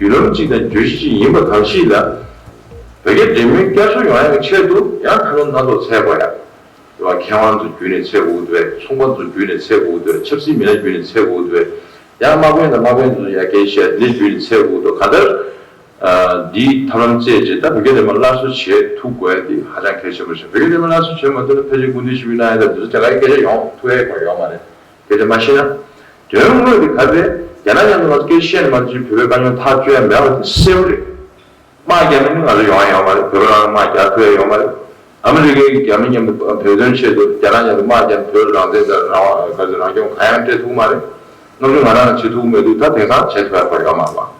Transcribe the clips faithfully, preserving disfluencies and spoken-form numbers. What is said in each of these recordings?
བརྒྱུད་ལམ་གཅིག་དང་བརྗོད་གཞི་གཅིག་ཡིན་པ་གང་ཞིག་ལ། བོད་རྒྱ་འབྲེལ་མོལ་བསྐྱར་གསོ་ཡོང་ཡག་གི་ཆེད་དུ་ཡང་ཐབས་ལམ་སྣ་ཚོགས་འཚོལ་དགོས་ཡ། རེད་བ། མཁས་དབང་ཚོ་བརྒྱུད་ནས་འཚོལ་དགོས་ཀྱི་འདུག་པས། ཚོང་པ་ཚོ་བརྒྱུད་ནས་འཚོལ་དགོས་ཀྱི་འདུག་པས། ཆབ་སྲིད་མི་སྣ་བརྒྱུད་ནས་འཚོལ་དགོས་ཀྱི་འདུག་པས། ཡང་དམག་དཔོན་དང་དམག་དཔོན་ཚོ་ཡ་སྐད་བཤད་ལས་བརྒྱུད་ནས་འཚོལ་དགོས་ཀྱི་འདུག་གང་ལྟར། ཨ། འདིའི་ཐབས་ལམ་བཙལ་རྗེས་ད་བོད་རྒྱ་འབྲེལ་མོལ་སླར་གསོ་བྱེད་ཐུབ་དགོས་ཡ་འདི་ཧ་ཅང་གལ་ཆེན་པོ་རེད། བོད་རྒྱ་འབྲེལ་མོལ་སླར་གསོ་བྱེད་མ་ཐུབ་ན་ཕལ་ཆེར་སྐུ་མདུན་ཞུ་གི་གནང་ཡ་ད་འདི་ཚོ་དེ་ག་གི་སྐད་ཆ་ཡོང་ཐུབ་ཡ་ཡོད་མ་རེད། སྐད་ཆ་མ་བཤད་ན། དོན་དངོས་དེ་ག་རེད། རྒྱ་ནག་མཉམ་དུ་ང་ཚོ་སྐད་ཆ་བཤད་ནས་མ་གཏོགས་བོད་པའི་དཀའ་རྙོག་ཐག་གཅོད་ཡ་མེད་པ་དེ་གསལ་པོ་རེད། དམག་རྒྱག་མཁན་ནི་ང་ཚོ་ཡོང་ཡ་ཡོད་མ་རེད། བོད་པ་རང་དམག་རྒྱག་ཐུབ་ཡ་ཡོད་མ་རེད། ཨ་མི་རི་ཀའི་རྒྱ་མི་མཉམ་དུ་བོད་དོན་ཆེད་དུ་རྒྱ་ནག་མཉམ་དུ་དམག་རྒྱག་ནས་བོད་རང་བཙན་དང་རང་དབང་ག་ཚོད་རང་སྐྱོང་གང་ཡང་སྤྲད་ཐུབ་མ་རེད། གནམ་གྲུ་ང་རང་ལ་བྱེད་ཐུབ་མེད་དུས་ད་དེང་སང་བྱེད་ཐུབ་ཡ་ཁོ་ཡོད་མ་རེད་པ།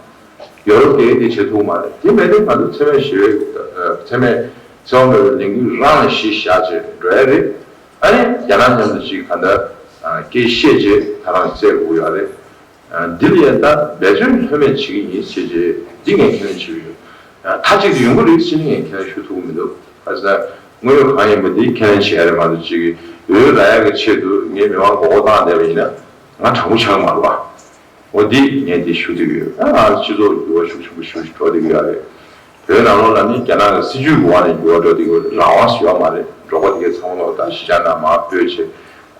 ཡོ་རོབ་རྒྱལ་ཁབ་དེ་བྱེད་ཐུབ་མ་རེད། དེ་མེད་དུས་ང་ཚོ་འཚེ་མེད་ཞི་བའི་འཚེ་མེད་འཚེ་བ་མེད་པའི་ལས་འགུལ་རང་ལ་གཞི་བཞག་བྱས་འགྲོ་ཡ་རེད། ཨ་ནི་རྒྱ་ནག་མཉམ་དུ་ཅིག་ག་འདྲ་སྐད་བཤད་བྱས་ད་རང་བཙལ་དགོས་ཡོད་རེད། འདི་ལ་ཡང་ད་འབད་བརྩོན་ལྷོད་མེད་བྱེད་ཀྱི་ཡིན་ཟེར་བྱས་འདི་ངས་ཁས་ལེན་བྱེད་ཀྱི་ཡོད། མཐའ་གཅིག་ཏུ་ཡོང་གི་རེད་ཟེར་ནས་ངས་ཁས་ལེན་ཞུ་ཐུབ་ཀྱི་མི་འདུག་ག་ཟེར་ན། དངོས་ཡོད་གང་ཡིན་པ་འདི་ཁས་ལེན་བྱེད་ཡ་རེད་མ་གཏོགས་ཅིག་འོས་རག་ཡ་གི་ཆེད་དུ་ངས་མི་མང་མགོ་སྐོར་བཏང་བསྡད་པ་ཡིན་ན་ང་དྲང་པོ་ཆགས་ཀྱི་མ་རེད་པ། འོ་འདི་ངས་འདི་ཞུ་བསྡད་ཀྱི་ཡོད། ཨ། སྤྱི་ཚོགས་འགྱུར་བ་ཤུགས་ཆེན་པོ་ཞེ་པོ་ཞིག་འགྲོ་བསྡད་ཀྱི་ཡོད་རེད། བོད་ནང་ལོགས་ལ་ནི་རྒྱ་ནག་གི་སྲིད་ཇུས་ཀྱི་འོག་ནས་འགྱུར་བ་འགྲོ་བསྡད་ཀྱི་ཡོད་རེད། རང་དབང་ཞིག་ཡོད་མ་རེད། འབྲོག་པ་དེ་གའི་ཚང་མ་ལོག་ད་གཞིས་ཆགས་ནང་མར་སྤོས་བྱས་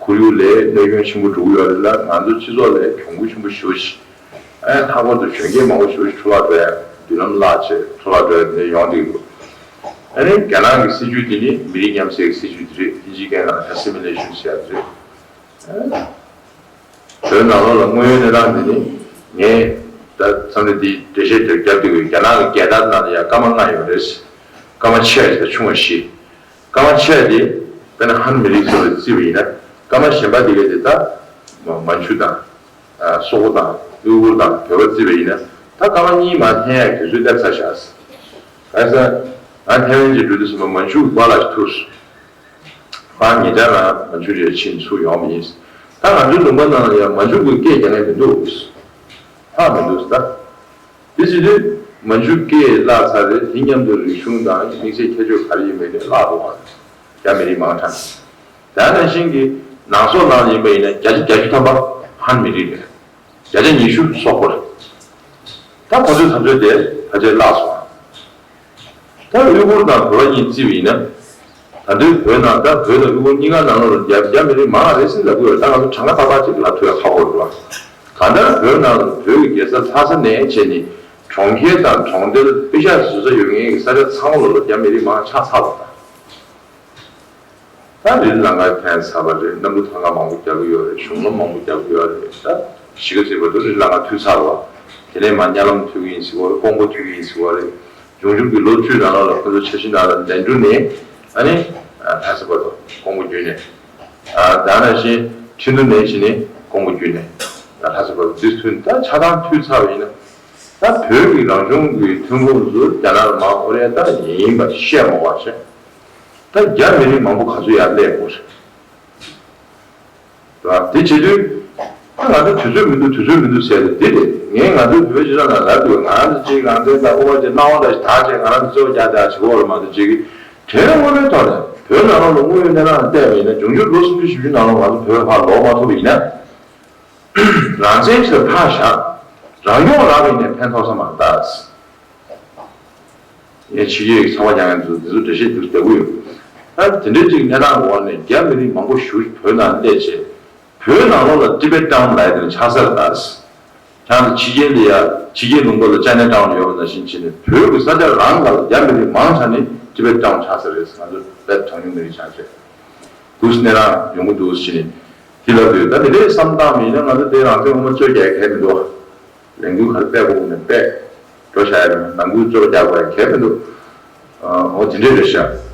ཁོར་ཡུག་ལ་གནོད་སྐྱོན་ཆེན་པོ་འགྲོ་གི་ཡོད་རེད་ལ། ང་ཚོ་སྤྱི་ཚོགས་ལ་གྱོང་གུད་ཆེན་པོ་ཞེ་པོ་ཞིག་ཨ། ལྷག་པར་དུ་གཞོན་སྐྱེས་མང་པོ་ཞེ་པོ་ཞིག་འཕྲོ་བརླག་འགྲོ་ཡ། མདུན་ལམ་བརླག་བྱས་འཕྲོ་བརླག་འགྲོ་ཡ་དེ་འདྲ་ཡོང་བསྡད་ཀྱི་འདུག་ཨ་ནི་རྒྱ་ནག་གི་སྲིད་ཇུས་དེ་ནི་མི་རིགས་མཉམ་བསྲེས་ཀྱི་སྲིད་ཇུས་དེ་རེད། དབྱིན་ཇིའི་སྐད་ནང་ཨེ་སི་མི་ལེ་ཤན་ཟེར་ཡ་དེ་རེད། བོད་ནང་ལོགས་ལ་དངོས་ཡོད་གནས་སྟངས་འདི་ནི་ངས་ད་མཚམས་རེ་འདི་འགྲེལ་བཤད་དེ་བརྒྱབ་བསྡད་ཀྱི་ཡོད། རྒྱ་ནག་གི་རྒྱལ་དར་ནང་ལ་ཡང་སྐར་མ་ལྔ་ཡོད་རེད། སྐར་མ་ཆེ་བ་ཞིག་དང་ཆུང་བ་བཞི། སྐར་མ་ཆེ་བ་དེ་དཔེར་ན་ཧན་མི་རིགས་ཚོ་ལ་བརྩིས་པ་ཡིན་ན། སྐར་མ་གཞན་པ་དེ་གས་དེ་ད་མ་མན་ཇུ་དང་། ཨ། སོག་པོ་དང་ཨུ་གུར་དང་བོད་པ་བརྩིས་པ་ཡིན་ན། ད་སྐར་མ་གཉིས་མར་འཐེན་ཡག་དུས་ཚོད་སླེབས་ཚར་ཤག་ག་ས་ང་ཐེ་ཝན་གྱི་འགྲོ་དུས་ཙམ་པ་མན་ཇུ་གི་པཱ་ལགས་ཐུག་སོང་། ང་ཉེ་ཆར་རང་མན་ཇུ་རི་ཡ་ཕྱིན་ཚུར་ཡོང་བ་ཡིན། ད་ང་ཚོའི་ལུང་པ་ནང་ལ་ཡང་མན་ཇུ་གི་སྐད་རྒྱག་མཁན་མི་འདུག་ལྷག་མི་འདུག་ད་དེ་བྱེད་དུས་མན་ཇུ་སྐད་བརླག་ཚར་རེད། དེ་མཉམ་དུ་རིག་གཞུང་དང་དམིགས་བསལ་ཁྱད་ཆོས་ག་རེ་ཡིན་མིན་དེ་བརླག་འདུག་ག་རྒྱ་མི་རིགས་མང་དྲགས། དེ་ནང་བཞིན་གྱི་ནང་སོག་ནང་ལ་ཡིན་པ་ཡིན་ན་བརྒྱ་ཆ་བརྒྱད་ཅུ་ཐམ་པ་ཧན་མི་རིགས་རེད། བརྒྱ་ཆ་ཉི་ཤུ་སོག་པོ་རེད། ད་ཁོ་ཚོའི་དུས་ཚོད་དེ་ཕལ་ཆེར་བརླག་སོང་། ད་ཨུ་གུར་དང་བོད་པ་གཉིས་བརྩིས་པ་ཡིན་ན། ད་དུང་བོད་ནང་ད་བོད་དང་ཨུ་གུར་གཉིས་ཀ་ནང་ལོགས་ལ་རྒྱ་རྒྱ་མི་རིགས་མང་བ་རེད་ཟེར་ལབ་ཀྱི་ཡོད། ད་ང་ཚོ་གྲངས་ཀ་ཏག་ཏག་ཅིག་ལབ་ཐུབ་ཡ་ཁག་པོ་རེད་པ། གང་ལྟར་བོད་ནང་ལ་བོད་ཀྱི་རྒྱལ་ས་ལྷ་ས་ནས་བྱས་ནས་གྲོང་ཁྱེར་དང་གྲོང་རྡལ་པེ་ཤག་བཟོ་ས་ཡོད་མཁན་གྱི་ས་ཆ་ཚང་མ་ལོགས་ལ་རྒྱ་མི་རིགས་མང་ཆགས་ཚར་བ་དང་། ད་རི་ལ་ཀ་ཕན་ཚར་བ་རེད། གནམ་གྲུ་ཐང་ག་མང་པོ་རྒྱག་གི་ཡོད་རེད། གཞུང་ལམ་མང་པོ་རྒྱག་གི་ཡོད་རེད། ད་གཞིས་ཀ་རྩེ་བར་དུ་རི་ལ་ཀ་མཐུད་ཚར་བ། དེ་ནས་མར་གཉའ་ལམ་མཐུད་ཀྱི་ཡིན་ཟེར་བ་རེད། ཀོང་པོ་མཐུད་ཀྱི་ཡིན་ཟེར་བ་རེད། འབྱུང་འགྱུར་གྱི་ལོ་བཅུའི་ནང་ལོགས་ལ་ཁོ་ཚོ་འཆར་གཞི་ནང་ལ་ལན་གྲུ་ནས་ཨ་ནི་ལྷ་ས་བར་དུ་ཀོང་པོ་བརྒྱུད་ནས། ཨ། དེ་ནང་བཞིན་ཁྲིན་ཏུ་ནས་བྱས་ནས་ཀོང་པོ་བརྒྱུད་ནས་ལྷ་ས་བར་དུ་འདི་མཐུད། ད་ཆ་ཚང་མཐུད་ཚར་བ་ཡིན་ན། ད་བོད་ཀྱི་རང་བྱུང་གི་ཐོན་ཁུངས་ཚོ་རྒྱ་ནག་ལ་མར་ཨོ་རེད། ད་ཡིན་པ་བཤད་མ་དགོས་པ་བྱས། ད་རྒྱ་མི་རིགས་མང་པོ་ག་ཚོད་ཡར་སླེབས་དགོས་རེད། དེ་བྱེད་དུས་ད་ང་ཚོ་དུས་ཚོད་མི་འདུག་དུས་ཚོད་མི་འདུག་ཟེར་ཏེ་འདི་རེད། ངས་ང་ཚོའི་བོད་པའི་སྤྱི་ཚོགས་ནང་ལབ་འདུག་ང་ཚོ་ཅིག་རང་བཙན་དང་དབུ་མ་ཅིག་སྣང་བ་འདྲ་ཞིག་དག་བྱས་ང་རང་ཚོ་རྩོད་རྒྱག་རྒྱག་བྱེད་དགོས་རེད་མ་གཏོགས་ཅིག་གི་དོན་དངོས་པོའི་ཐོག་ནས་བོད་ནང་ལོགས་ལ་དངོས་ཡོད་གནས་སྟངས་བལྟས་པ་ཡིན་ན་འབྱུང་འགྱུར་ལོ་སུམ་ཅུ་བཞི་བཅུ་ནང་ལོགས་ང་ཚོ་བོད་ཕར་ལོག་མ་ཐུབ་པ་ཡིན་ན། རང་བཙན་ཞིག་ལ་ཕར་བཞག་རང་སྐྱོང་རག་པ་ཡིན་ནའི་ཕན་ཐོགས་ས་མ་རེད་ད། ངས་ཕྱི་རྒྱལ་གྱི་ཚོགས་པ་རྒྱག་མཁན་ཚོ་འདི་ཚོ་འགྲེལ་བཤད་འདིར་རྒྱག་གི་ཡོད། ད་དེ་འདྲའི་ཅིག་གནས་སྟངས་འོག་ནས་རྒྱ་མི་རིགས་མང་པོ་ཞེ་པོ་ཞིག་བོད་ནང་སླེབས་བྱས། བོད་ནང་ལོགས་ལ་ཊི་བེཊ་ཊའུན་ལབ་ཡ་དེ་འདྲ་ཆགས་ས་རེད་ད། ཁྱེད་རང་ཚོ་ཕྱི་རྒྱལ་ལ་ཡ་ཕྱི་རྒྱལ་ལུང་པ་ལ་ཅའི་ན་ཊའུན་ཡོད་པ་ནང་བཞིན་བྱས་ནས་བོད་ཀྱི་ས་ཆ་རང་ལ་རྒྱ་མི་རིགས་མང་ཆེ་ནི་ཊི་བེཊ་ཊའུན་ཆགས་ས་རེད། ང་ཚོ་དཔེ་གྲངས་ཉུང་མི་རིགས་ཆགས་བྱས། དུས་ནས་རང་ཡོང་གི་འདུག་ཟེར་ནས་དེ་ལབ་དུས་ད་དེ་འདྲའི་བསམ་བཏང་མིན་ན་ང་ཚོ་དེ་རང་བཙན་དབུ་མ་རྩོད་རྒྱག་གལ་མི་འདུག་ལས་འགུལ་ག་རེ་སྤེལ་དགོས་ནས་སྤེལ་འགྲོ་བྱ་ཡ་མིན་ན་ནང་ཁུལ་རྩོད་རྒྱག་དགོས་ཡ་གལ་མི་འདུག་འོ་དེ་འདྲས་རེད་ཤག